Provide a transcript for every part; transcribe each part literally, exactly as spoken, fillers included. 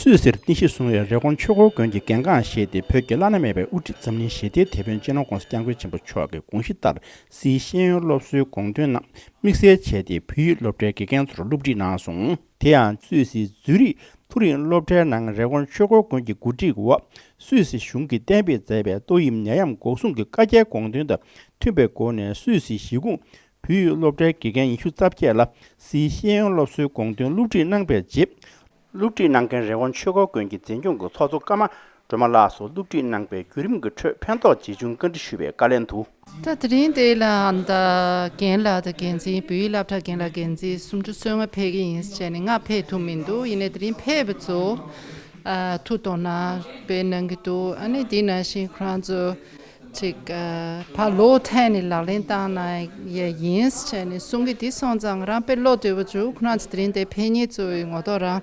སུད་སིར་རྟེན་གཞི་བཟུང་བའི་རི་ཀོན་ཆོས་འཁོར་དགོན་གྱི་རྒན་རྒོན་ཞིག་སྟེ། བོད་ཀྱི་བླ་ན་མེད་པའི་དབུ་ཁྲིད་འཛམ་གླིང་ཞི་བདེའི་དེད་དཔོན་སྤྱི་ནོར་༧གོང་ས་༧སྐྱབས་མགོན་ཆེན་པོ་མཆོག་གི་དགོངས་གཞི་ལྟར། སིའི་ཤེས་ཡོན་སློབ་གསོའི་དགོངས་དོན་རྣམས་དམིགས་བསལ་བྱས་ཏེ། བོད་ཡིག་སློབ་གྲྭའི་དགེ་རྒན་ཚོར་སློབ་ཁྲིད་གནང་སོང་། དེ་ཡང་སུད་སིའི་ཛུ་རིག་མཐོ་རིམ་སློབ་གྲྭའི་ནང་རི་ཀོན་ཆོས་འཁོར་དགོན་གྱི་གོ་སྒྲིག་འོག་སུད་སི་གཞུང་གིས་གཏན་འབེབས་མཛད་པའི་ཏོག་དབྱིབས་ནད་ཡམས་འགོག་སྲུང་གི་བཀའ་རྒྱའི་དགོངས་དོན་དང་མཐུན་པའི་སྒོ་ནས། སུད་སིའི་གཞིས་ཁོངས་བོད་ཡིག་སློབ་གྲྭའི་དགེ་རྒན་ཉི་ཤུ་རྩ་བརྒྱད་ལ་སིའི་ཤེས་ཡོན་སློབ་གསོའི་དགོངས་དོན་སློབ་ཁྲིད་གནང་པའི་རྗེས། སློབ་ཁྲིད་གནང་མཁན་རི་ཀོན་ཆོས་འཁོར་དགོན་གྱི་འཛིན་སྐྱོང་གི་ཚོགས་གཙོ་ཀརྨ་སྒྲོལ་མ་ལགས་སུ་སློབ་ཁྲིད་གནང་པའི་བརྒྱུད་རིམ་གྱི་ཁྲོད་ཕན་ཐོགས་ཇི་བྱུང་བཀའ་འདྲི་ཞུས་པའི་བཀའ་ལན་དུ། ད་དེ་རིང་དེ་ལ་ཨ་ད་རྒན་ལགས་དང་འགན་འཛིན། བོད་ཡིག་སློབ་གྲྭ་རྒན་ལགས་འགན་འཛིན་སུམ་ཅུ་སོ་ལྔ་ཕེབས་ཀྱི་ཡིན་ཟེར་བྱས་ནས། ང་ཕེབས་ཐུབ་མི་འདུག་ཡིན་ནའི་དེ་རིང་ཕེབས་པ་ཚོ་ཨ་ཐུགས་དོ་སྣང་དཔེ་གནང་གི་འདུག་ཨ་ནི་དེ་ནང་བཞིན་ཁོ་རང་ཚོ་ཅིག་ཨ་ཕར་ལོག་འཐེན་ནས་ལག་ལེན་བསྟར་གནང་ཡས་ཡིན་ཟེར་བྱས་ནས་གསུང་གི། དེ་སོང་ཙང་ང་རང་དཔེ་བློ་བདེ་པོ་བྱུང་། ཁོ་རང་ཚོ་དེ་རིང་དེ་ཕེབས་མཁན་ཚོ་ཡི་ངོ་ཐོག་རང་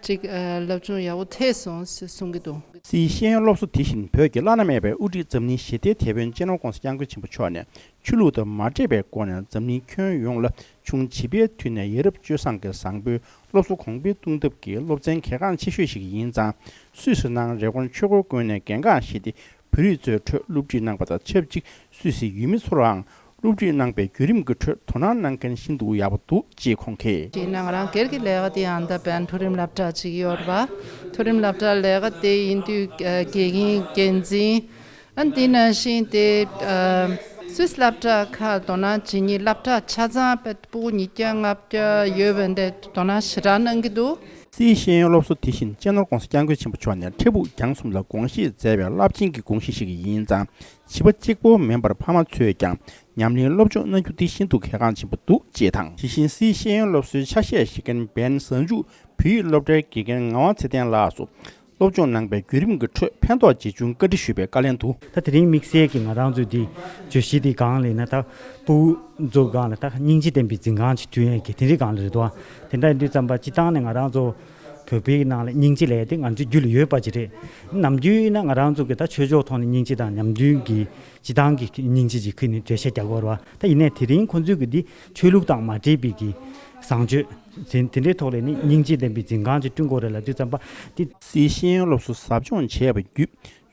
ཅིག་ཨ་སློབ་སྦྱོང་ཡག་པོ་ཐེབས་སོང་ཟེར་གསུང་གི་འདུག་སིའི་ཤེས་ཡོན་སློབ་གསོ་དེ་བཞིན་བོད་ཀྱི་བླ་ན་མེད་པའི་དབུ་ཁྲིད་འཛམ་གླིང་ཞི་བདེའི་དེད་དཔོན་སྤྱི་ནོར་༧གོང་ས་༧སྐྱབས་མགོན་ཆེན་པོ་མཆོག་ནས། ཆོས་ལུགས་དང་མ་འདྲེས་པའི་སྒོ་ནས་འཛམ་གླིང་ཁྱོན་ཡོངས་ལ་གཞུང་བྱིས་པའི་དུས་ནས་ཡ་རབས་སྤྱོད་བཟང་གི་བཟང་པོའི་སློབ་གསོ་གོང་འཕེལ་གཏོང་ཐབས་ཀྱི་སློབ་ཚན་གལ་འགངས་ཆེ་ཤོས་ཤིག་ཡིན་ཙང་། སུད་སི་ནང་རི་ཀོན་ཆོས་འཁོར་དགོན་ནས་རྒན་རྒོན་ཞིག་སྟེ། བོད་རིགས་ཚོའི་ཁྲོད་སློབ་ཁྲིད་གནང་པ་དང་ཆབས་ཅིག་སུད་སིའི་ཡུལ་མི་ཚོར་ཡང་སློབ་ཁྲིད་གནང་པའི་བརྒྱུད་རིམ་གྱི་ཁྲོད་དོ་སྣང་གནང་མཁན་ཤིན་ཏུ་ཡག་པོ་འདུག་ཅེས་ཁོང་གིས། ཅེས་ན་ང་རང་སྒེར་གྱི་ལས་ཀ་དེ་ཡང་ད་བན་མཐོ་རིམ་སློབ་གྲྭ་ཅིག་ཡོད་རེད་པ། མཐོ་རིམ་སློབ་གྲྭ་ལས་ཀ་དེ་ཡིན་དུས་ཨ་དགེ་རྒན་འགན་འཛིན། ཨ་དེ་ནང་བཞིན་དེ་ཨ་སུད་སི་སློབ་གྲྭ་ཁག་དོ་སྣང་བྱེད་མཁན་སློབ་གྲྭ་ཆ་ཚང་དཔེ་སྤུ་གུ་ཉིས་བརྒྱ་ལྔ་བརྒྱ་ཡོད་པ་འདྲ་དོ་སྣང་ཞེ་དྲག་གནང་གི་འདུག་སིའི་ཤེས་ཡོན་སློབ་གསོ་དེ་བཞིན་སྤྱི་ནོར་༧གོང་ས་༧སྐྱབས་མགོན་ཆེན་པོ་མཆོག་ནས་འཕྲལ་ཕུགས་རྒྱང་གསུམ་ལ་དགོངས་བཞེས་མཛད་པའི་རླབས་ཆེན་གྱི་དགོངས་གཞི་ཞིག་ཡིན་ཙང་། བྱིས་པ་གཅིག་པོ་མིན་པར་ཕ་མ་ཚོས་ཀྱང་ཉམས་ལེན་སློབ་སྦྱོང་གནང་རྒྱུ་དེ་ཤིན་ཏུ་གལ་འགངས་ཆེན་པོ་འདུག་ཅེས་དང་། དེ་བཞིན་སིའི་ཤེས་ཡོན་སློབ་གསོའི་ཆ་ཤས་བཞེས་མཁན་བན་གཟའ་མཇུག་བོད་ཡིག་སློབ་གྲྭའི་དགེ་རྒན་ངག་དབང་ཚེ་བརྟན་ལགས་སུ་སློབ་སྦྱོང་གནང་པའི་བརྒྱུད་རིམ་གྱི་ཁྲོད་ཕན་ཐོགས་ཇི་བྱུང་བཀའ་འདྲི་ཞུས་པའི་བཀའ་ལན་དུ། ད་དེ་རིང་དམིགས་བསལ་གྱིས་ང་རང་ཚོའི་འདི་བརྗོད་གཞི་འདི་སྒང་ལ་ཡིན་ན། ད་ཕྲུ་གུ་ཚོ་སྒང་ལ་ད་སྙིང་རྗེ་ལྡན་པའི་འཛིན་ཁང་ཅིག་མཐུན་ཡས་ཀྱི་དེ་འདྲའི་སྒང་ལ་རེད་དོ། དེ་འདྲ་ཡིན་དུས་ཙམ་པ་སྤྱི་བཏང་ནས་ང་རང་ཚོ་བོད་པའི་ནང་ལ་སྙིང་རྗེ་ལབ་ཡས་དེ་ང་ཚོའི་རྒྱུད་ལ་ཡོད་པ་ཅིག་རེད། ནམ་རྒྱུན་ཡིན་ན་ང་རང་ཚོ་གི་ད་ཆོས་ཕྱོགས་ཐོག་ནས་སྙིང་རྗེ་དང་ཉམས་མདུན་གྱི་སྤྱི་བཏང་གི་སྙིང་རྗེ་ཅིག་ཁུར་ནས་འགྲེལ་བཤད་རྒྱག་དགོས་རེད་པ། ད་ཡིན་ནའི་དེ་རིང་ཁོང་ཚོས་གི་འདི་ཆོས་ལུགས་དང་མ་འདྲེས་པའི་གི་བཟང་སྤྱོད་འཛིན། དེ་འདྲའི་ཐོག་ལ་ནི་སྙིང་རྗེ་ལྡན་པའི་འཛིན་ཁང་ཅིག་བསྐྲུན་དགོས་རེད་ལབ་དུས་ཙམ་པ་འདི། སིའི་ཤེས་ཡོན་སློབ་གསོ་ཟབ་སྦྱོང་བྱས་པ་བརྒྱུད།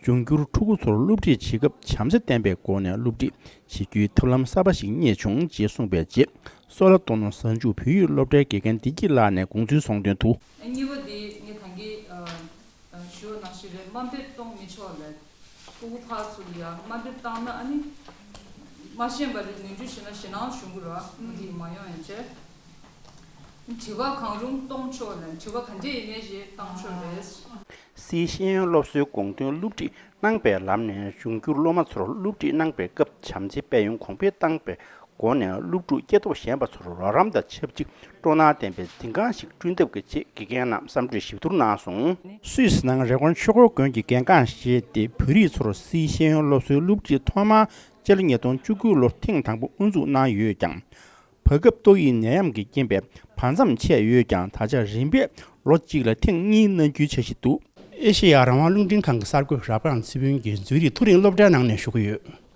འབྱུང་འགྱུར་ཕྲུ་གུ་ཚོར་སློབ་ཁྲིད་བྱེད་སྐབས་བྱམས་བརྩེ་ལྡན་པའི་སྒོ་ནས་སློབ་ཁྲིད་བྱེད་རྒྱུའི་ཐབས་ལམ་གསར་པ་ཞིག་རྙེད་བྱུང་ཅེས་གསུངས་པའི་རྗེས། སོ་ལ་ཏོ་ནོ་གཟའ་མཇུག་བོད་ཡིག་སློབ་གྲྭའི་དགེ་རྒན་བདེ་སྐྱིད་ལགས་ནས་དགོངས་ཚུལ་གསུངས་དོན་དུ། གཉིས་པ་དེ་ངས་ད་གིན་ཞུ་བ་ནང་བཞིན་རེད། དམའ་འབེབས་གཏོང་མི་ཆོག་ལབ། ཕྲུ་གུ་ཕར་ཚུར་ལ་ཡང་དམའ་འབེབས་བཏང་ན་ཨ་ནི་མ་ཤེས་པ་རེད། ནོར་འཁྲུལ་བྱས་ན་ཞེད་སྣང་བྱུང་གི་རེད། འོ་དེ་མ་ཡོང་ཡན་ཆད། དྲི་བ་གང་རུང་གཏོང་ཆོག་ལབ། དྲི་བ་ག་འདྲས་ཡིན་ནའི་ཞེས་བཏང་ཆོག་རེད། སིའི་ཤེས་ཡོན་སློབ་གསོའི་དགོངས་དོན་སློབ་ཁྲིད་གནང་པའི་ལམ་ནས་འབྱུང་འགྱུར་སློབ་མ་ཚོར་སློབ་ཁྲིད་གནང་པའི་སྐབས་བྱམས་བརྩེའི་དཔལ་ཡོན་གོང་འཕེལ་བཏང་པའི་སྒོ་ནས་སློབ་ཕྲུག་སྐྱེ་སྟོབས་ཞན་པ་ཚོར་རོགས་རམ་དང་ཆབས་ཅིག་སྤྲོ་སྣང་ལྡན་པའི་འཛིན་ཁང་ཞིག་བསྐྲུན་ཐབས་ཀྱི་ཆེད་དགེ་རྒན་རྣམས་བསམ་གྲོས་ཞིབ་བསྡུར་གནང་སོང་། སུད་སི་ནང་རི་ཀོན་ཆོས་འཁོར་དགོན་གྱི་རྒན་རྒོན་ཞིག་སྟེ། བོད་རིགས་ཚོར་སིའི་ཤེས་ཡོན་སློབ་གསོའི་སློབ་ཁྲིད་ཐོག་མར་སྤྱི་ལོ་ཉིས་སྟོང་བཅུ་དགུ་ལོར་ཐེངས་དང་པོ་དབུ་འཛུགས་གནང་ཡོད་ཀྱང་། བར་སྐབས་ཏོག་དབྱིབས་ནད་ཡམས་ཀྱི་རྐྱེན་པས་བར་མཚམས་ཆད་ཡོད་ཀྱང་། ད་ཆ་རིམ་པས་ལོ་གཅིག་ལ་ཐེངས་གཉིས་གནང་རྒྱུའི་འཆར་གཞི་འདུག་ཨེ་ཤེ་ཡ་རང་དབང་རླུང་འཕྲིན་ཁང་གི་གསར་འགོད་རབ་སྒང་ཚེ་ཕུན་གྱིས་ཛུ་རིག་མཐོ་རིམ་སློབ་གྲྭའི་ནང་ནས་ཞུ་གི་ཡོད།